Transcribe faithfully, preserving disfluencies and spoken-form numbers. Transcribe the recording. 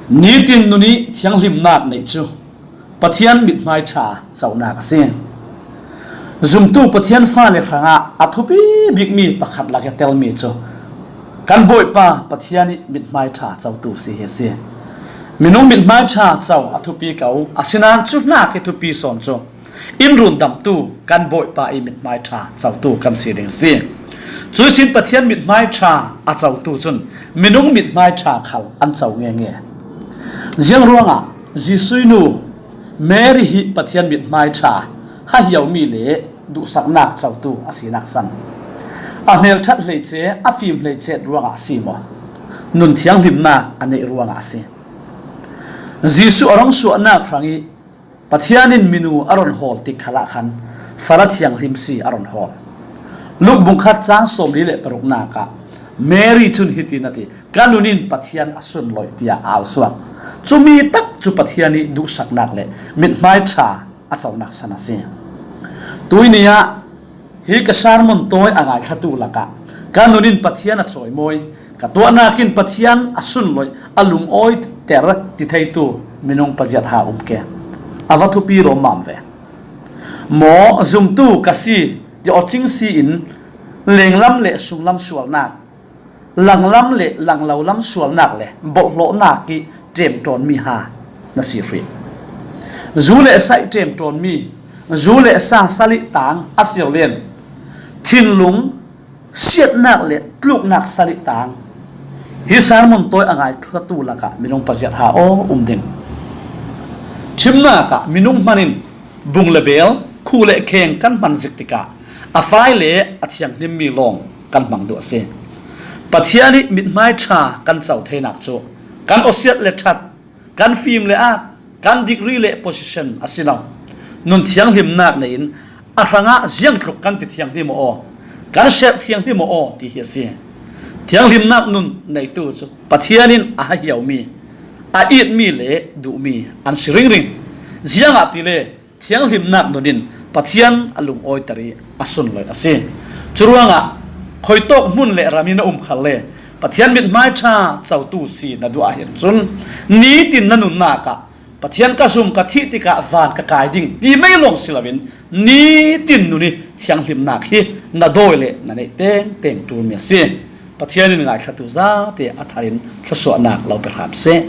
Nitin nun ih thianghlimnak neih cu Pathian mithmai ṭha conak a si. Zumtu Pathian fale hrangah a thupi bikmi pakhat lak ih a telmi cu kan Bawipa Pathian ih mithmai ṭha cotu si hi a si. Minung mithmai ṭha co a thupi ko, asinain cuhnak ih thupi sawn cu in rundamtu kan Bawipa ih mithmai ṭha cotu kan si ding a si. Cuih sin Pathian mithmai ṭha a cotu cun minung mithmai ṭha khal an co ngenge. Ziang ruangah Jesuh ih nu Mary hi Pathian mithmai ṭha hahiaumi le duhsaknak cotu a sinak san a hmelṭhat hleice, a fim hleice ruangah a si maw? Nun thianghlimnak a neih ruangah a si. Jesuh a rung suahnak hrangih Pathian in minu a run hawl tik khalah khan fala thianghlim si a run hawl. Luk bungkhat cang sawmli le paruknak ah Mary cun hitin a ti, "Ka nun in Pathian a sunloih," tiah a au suak. Cumi tak cu Pathian ih duhsaknak le mithmai ṭha a conak san a si. Tuihni ah hi ka sermon tawi a ngaithlatu lakah, "Ka nun in Pathian a cawimawi, ka tuahnak in Pathian a sunloih, a lungawiter," ti theitu minung paziat ha um ke. A va thupi lawmmam ve. Maw, zumtu ka si ti aw cing si in lenglam le sunglam sualnak, langlam le langlo lam sualnak le bawlhhlawhnak ih ṭemṭawnmi ha na si hrih. Zu le sa ih ṭemṭawnmi, zu le sa salih tang a si lo len, thinlung siatnak le tluknak salih tang hi sermon tawi a ngaithlatu lakah minung paziat ha aw um ding. Ṭhimnak ah minung hman in bung le beel, khuh le kheng kan hman zik tikah a fai le a thianghlimmi lawng kan hmang duh a si. Pathian ih mithmai ṭha kan co theinak cu kan awsiat le ṭhat, kan fim le at, kan degree le position a si lo. Nun thianghlimnak nei in a hrangah ziangtluk kan ti thianghlim aw, kan serh thianghlim aw ti hi a si. Thianghlimnak nun neitu cu Pathian in a hahiaumi, a itmi le duhmi an si ringring. Ziangahtile thianghlimnak nun in Pathian a lungawiter ih a sunloih a si. Curuangah khuitawk hmun le ram in a um khal le Pathian mithmai ṭha cotu si na duh ahhin cun nitin na nunnak ah Pathian ka zum ka thih tikah van ka kai ding ti mei lawng si loin nitin nun ih thianghlimnak hi na dawi le na neih tengteng ṭulmi a si. Pathian in ngaithlatu zate a thar in thluasuahnak lo pe hram seh.